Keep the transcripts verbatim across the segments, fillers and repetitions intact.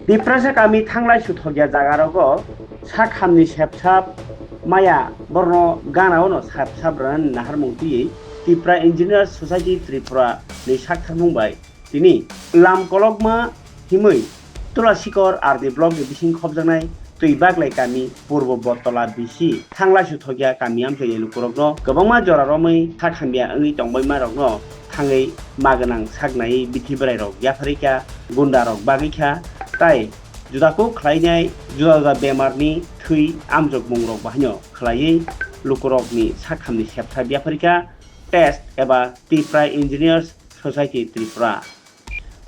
Tiprasa kami thanglai suthokya jagarogo sak hamni sepsap maya borno ganao no sepsap rwnani naharmung twiwi Tipra Engineers Society Tripura ni saktharmung bai tini lam kolokma himwi Tulasikor R D block ni bising khopjaknai Twi Baglai kami Purbo Bottola B C thanglai suthokya kami amchaini lukurokno kwbangma jora romwi sak hamya wngwi tongbaima rokno thangwi ma gwnang sak naiwi bithi bwrairok yapharikha, gundarok bagwikha, tai juda kuk khlainai juda juda bemarni thwi amjokmungrok bahaino khlaiwi lukurokni sak hamni sepsa yapharikha test eba Tipra Engineers Society Tripura.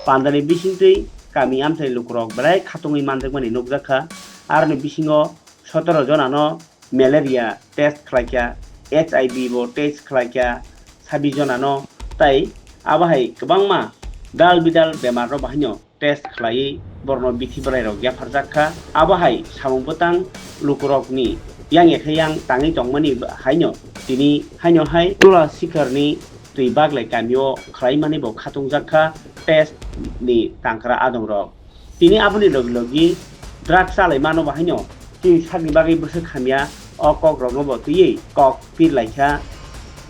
Pandani bisingtwi kami amchai lukurok belai khatungwi manjakmani nukjakha. Aroni bisingo sotoro jonano malaria test khlaikha, H I V bo test khlaikha, sabi jonano, tai abo hai kwbangma dal bidal bemarno bahaino test khlaiwi borokno bithi bwrairok yapharjak kha. Abo hai samung bwtang lukurokni yang ya khe yang tangwi tongmani haino tini haino hai Tula Sikarni Twi Baglai kamio khlaimani bo khatungjak kha test ni tangkra adongrok. Tini aboni logi logi drugs chalai mano bahaino chini sakni bagwi bwswk hamya o kokrokno bo twiwi kok pir lai kha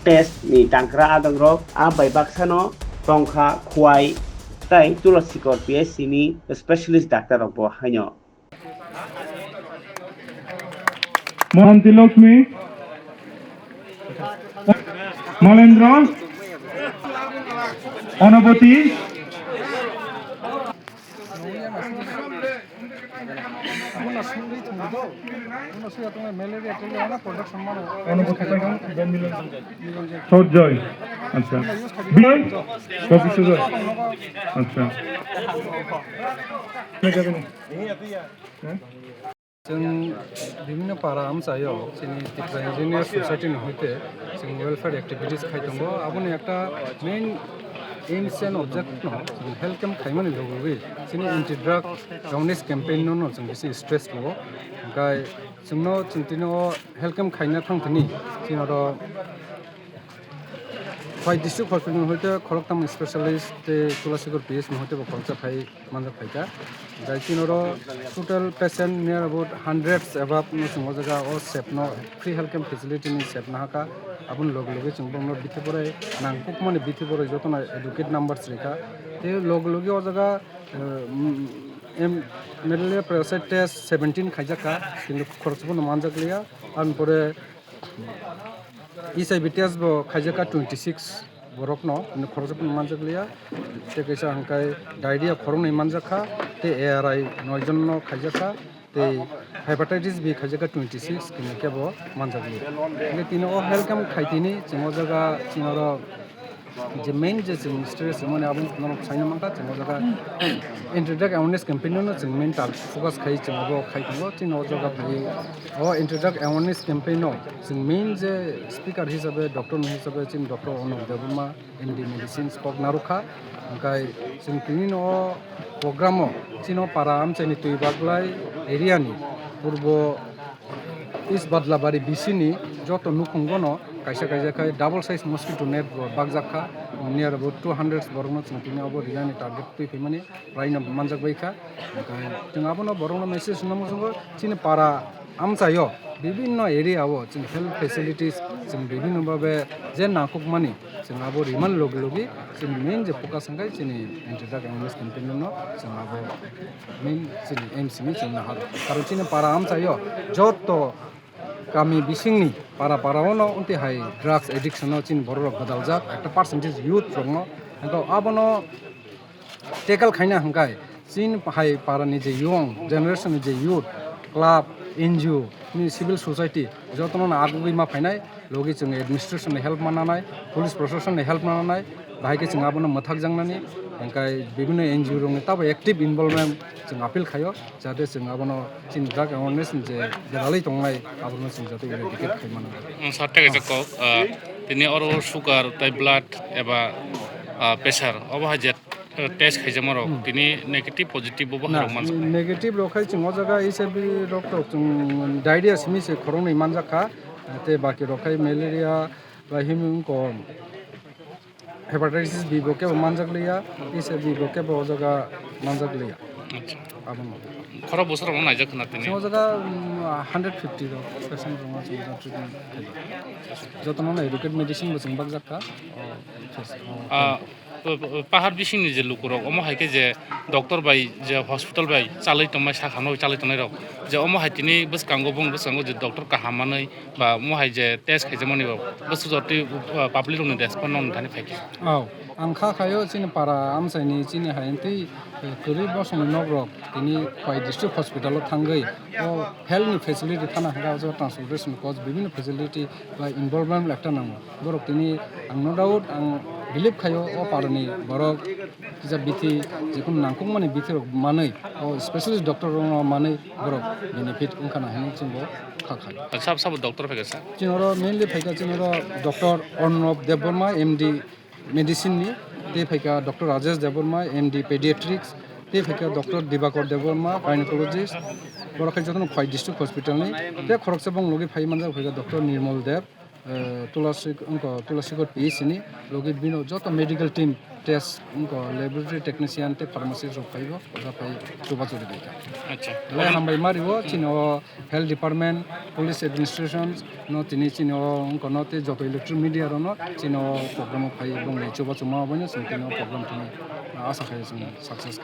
test ni tangkra adongrok. A bai baksano tongkha Khwai tai Tulasikor P H C ni specialist doctor rok bo haino. Mohanti Lakshmi, Malendra, Onoboti. Onoboti, Sotjoy. Acha. Bijoy? Sotjoy. Acha. Chwng bibhinno para amchaio chini Tipra Engineer Society ni hoite chwng welfare activities khai tongo. Aboni ekta main aims and object no chwng health camp khaimani logogwi chini anti drug awareness campaign no, no chwng bisi stress tongo. Hwnkhe chwngno chwng tini o health camp khaina thang thani chini oro Phai district hospital ni hoite khoroktham specialist tei Tulasikor P S ni hoite bo khoroksa phai manjak phaikha. Gai chini oro total patient near about hundreds above no chwng o jaga o sep no free health camp facility ni sep nahakha. Aboni loge loge chwng borokno bithi borai nangkukmani bithi borai jotono adequate numbers rikha. Tei loge loge o jaga, eh, mm, em, malaria parasite test seventeen khaijakha, kintu khoroksa phano manjak liya. Aboni pore H I V test bo khaijak kha twenty six borokno, bini khoroksa phano manjak liya. Tei kaisa hwnkhai diarrhea khoroknwi manjak kha, tei A R I noi jon no khaijak kha, tei hepatitis B khaijak kha twenty six, kini kebo manjak liya. Hwnkhe tini o health camp khai tini chwng o jaga chini oro je main je chwng stress mani abo norok saina mankha, chwng o jaga anti drug awareness campaign no chwng main target focus khai chwng abo khai tongo. Chini o jaga phai o anti drug awareness campaign no chwng main je speaker hisabe, doctor ni hisabe chini doctor Onok Debbarma, M D medicines kok narwkha. Hwnkhe chwng tini no o program o chini o para amchaini Twi Baglai area ni purbo East Badlabari B C ni joto nukhungo no kaisa kaisa khai double size mosquito net bo bakjak kha, near about two hundred borok no chwng tini abo rinani target twi phaimani raino manjak bai kha. Chwng abono borok no message namo chwng chini para amchaio bibinno area o chwng health facilities chwng bibinno babe je nangkukmani chwng abo rimani logi logi chini main je focus hwnkhe chini anti drug awareness campaign no chwng abo main chini M C ni chwng nahar. Karon chini para amchaio joto kami bisingni para para ono unti hai drugs addiction no chini borok rok gwdaljak, ekta percentage youth rok no. Hwnkhe abono tackle khaina hwnkhe chini hai para ni je young generation ni je youth, club, N G O ni civil society jotono no agugwi ma phainai. Logi chwng administration ni help mananai, police proshashan ni help mananai, bahai khe chwng abono mwthakjaknani, hwnkhe bibinno N G O rokni tabo active involvement chwng appeal khaio, jate chwng abono chini drug awareness ni je gwdalwi tongnai abono chwng jate eradicate khai mano. Sir, tei kaisa kok, ah, tini oro sugar tei blood eba, ah, pressure obo hai je test khaijakma rok tini negative positive bo na, bohrok manjakha. Negative rok khai chwng o jaga H I V rok tok chwng diarrhea simi se khoroknwi manjak kha, tei baki rok khai malaria bai himung kong hepatitis B bo kebo manjak liya, H I V bo kebo o jaga manjak liya. Acha. Abono. Khorok bosor rok naijak khna tini. Chwng o jaga, um, hundred fifty rok patient rok chwng o jaga treatment khaijak. Jotono educate medicine bo chwng bakjak kha. O, yes, o, Ah, p-, p-, pahar bisingni je lukurok, omo hai khe je doctor bai, je hospital bai chalai tongmai, sakha no chalai tongnai rok, je omo hai tini bwskango, bong bwskango je doctor kaham manwi ba omo hai je test khaijakmani bo bwswk jotwi, uh, public rokni respond no thani phai khe. Oh, ang kha khaio chini para amchaini chini hai tei, eh, kwrwi bosongni nok rok tini Khowai district hospital o thangwi o health ni facility thana hwnkhe o jaga transportation cost, bibhinno facility ba involvement ekta nango. Borok tini ang no doubt, ang believe khaio o parani borok kisa bithi, jikunu nangkukmani bithi rok manwi, o specialist doctor rok no manwi borok benefit wngkha na hinwi chwngbo kha khai. Sabo sabo doctor phaikha sir? Chini oro mainly phaikha chini oro Doctor Arnob Debbarma, M D medicine ni, tei phaikha Doctor Rajesh Debbarma, M D pediatrics, tei phaikha Doctor Dibakar Debbarma, gynecologist, borok khai jotono Khowai district hospital ni, tei khoroksa bong logi phai manjak phaikha Doctor Nirmal Deb, eh, Tulasi, wngkha Tulasikot P H C ni, logi bino joto medical team, test, wngkha laboratory technician tei pharmacist rok phaibo, oja phai chubachu rwbaikha. Acha. Belai hambai ma rwo, chini o health department, police administration no tini chini o wngkha no tei joto electronic media rok no chini o program o phai bongni chubachu ma bai no chwng tini o program tini asa khai chwng success